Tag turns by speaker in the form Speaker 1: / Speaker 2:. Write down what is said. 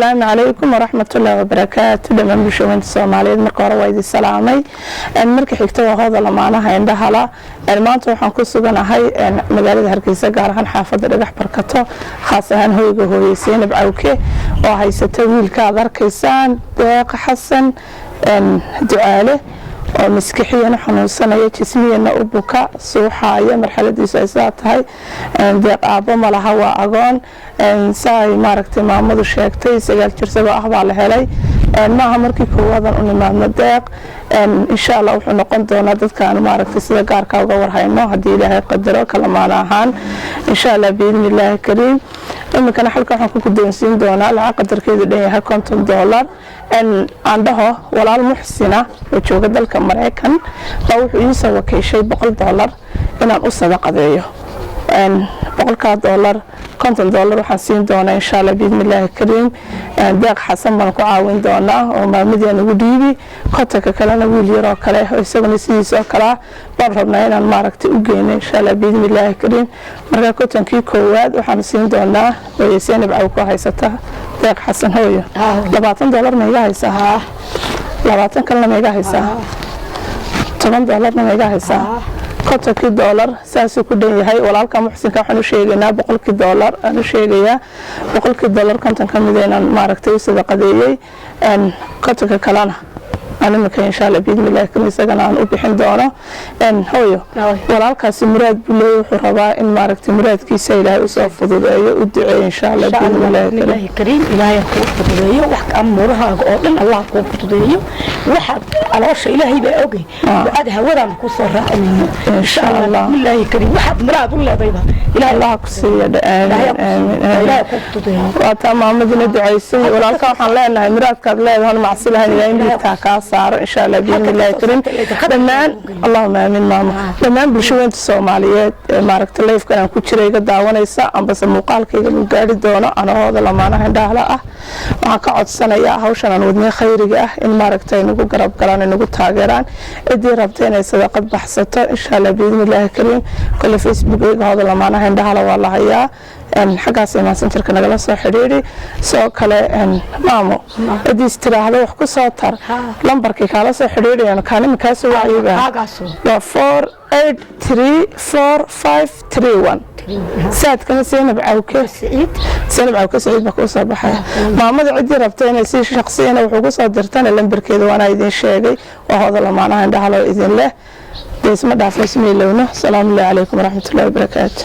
Speaker 1: Asalaamu calaykum waraxmatullaahi wabarakaatu. Dhammaan bulshaweynta Soomaaliyeed, marka hore waa idin salaamay. Marka xigta, waa Hooda Lamaanaha Indhahala. Maanta waxaan ku suganahay magaalada Hargeysa, gaar ahaan xaafadda Dhagax Barkato, khaas ahaan hoyga hooyey Seynab Cawke oo haysata wiilka aad arkaysaan, Deeq Xasan Ducaale, oo maskixiyana xanuunsanaya, jismiyana u buka, suuxaaya, marxaladiisu ay sidaa tahay. Deeq aabbo ma laha, waa agoon. Saa ay maaragtay maamadu sheegtay, 9 jir isagoo ah baa la helay. Maaha markii koowaadaan u nimaadno Deeq. Insha Allah wuxuu noqon doonaa dadkaan maaragtay sida gaarka uga warhayno, haddii Ilaahay qadaro, kalamaana ahaan, insha Allah, biidni Illaahi kariim. Iminkana xalka waxaan ku guddoonsiin doonaa lacag qadarkeedu dhan yahay $50. Aan dhaho, walaal muxsina oo jooga dalka Maraykan baa wuxuu iisoo wakiishay $100 inaan u sadaqadeeyo. 100-kaa dollar, $50 waxaan siin doonaa, insha Allah, biidni Illaahi kariim, Deeq Xasan baan ku caawin doonaa oo maamadeen ugu dhiibi. 50-ka kalena wiil yaroo kale oo isaguna sidiis oo kalea baan rabnaa inaan maaragtay u geyno, insha Allah, biidni Illaahi kariim. Marka 50-kii koowaad waxaan siin doonaa hooye Seynab Cawko haysata Deeq Xasan. Hooyo, $20 ma iga haysaa? 20 kalena ma iga haysaa? $10-na ma iga haysaa? 50-kii doolar saasuu ku dhan yahay. Walaalka muxsinka waxaan u sheegaynaa 100-kii doolar, aan u sheegayaa 100-kii doolar 50 ka mida inaan maaragtay u sadaqadeeyey, 50-ka kalena aan iminka, insha Allah, biidni Illahi kariim, isagana aan u bixin doono. Hooyo, walaalkaasi muraad buu leeyahy, wuxuu rabaa in maaragtay muraadkiisa Ilaahay usoo fududeeyo. U duceeyo, insha Allah, biidni Illahi kariim.
Speaker 2: Kariim, Ilaahay kuu fududeeyo wax amuurahaaga oo dhan. Allah kuu fududeeyo waxaad caloosha, Ilaahay baa ogay. Ducada hawadaan ku soo raacinayno.
Speaker 1: Insha Allah.
Speaker 2: Bismillaahi kariim, waxaad muraad u leedayba Ilaahay
Speaker 1: Allah ku siiya. Aamin, aamin,
Speaker 2: Ilaahay
Speaker 1: aamin.
Speaker 2: kuu fududeeyo.
Speaker 1: Waa taa maamadina ducaysay. Walaalka waxaan leenahay, muraadkaad leedahay macsi lahayn Ilaahay midigtaa kaa saaro, insha Allah, biidni Illaahi kariim. Dhammaan, allahuma aamin, maamo. Dhammaan bulshaweynta Soomaaliyeed ee maaragta live-kan aan ku jira iga daawanaysa ambase muuqaalkayga uu gaari doono, anahooda Lamaanaha Indhaahla ah, waxaan ka codsanayaa hawshan aan wadnay khayriga ah in maaragta ay nagu garab galaan, ay nagu taageeraan. Ciddii rabta inay sadaqad baxsato, insha Allah, biidni Illaahi kariim, kole Facebookayga Hooda Lamaanaha Indhahala waa la hayaa, xaggaas Messengerka nagala soo xidhiidhi. Sidoo kale, maamo, ciddii is tiraahdo wax ku soo tar, lambarkii kaala soo xidhiidhayaan kaanima kaasoo wacyiba waa 4834531. Saadkana Seynab Cawke, Seynab Cawke Saciid baa kuu soo baxaya. Maamada ciddii rabta inay si shaqsiyana wuxuu ku soo dirtana, lambarkeeda waana idin sheegay, waa Hooda Lamaanaha Indhahaloo idin leh. Dee isma dhaafo, isma ilowno. Asalaamu calaykum waraxmatullahi wabarakaatu.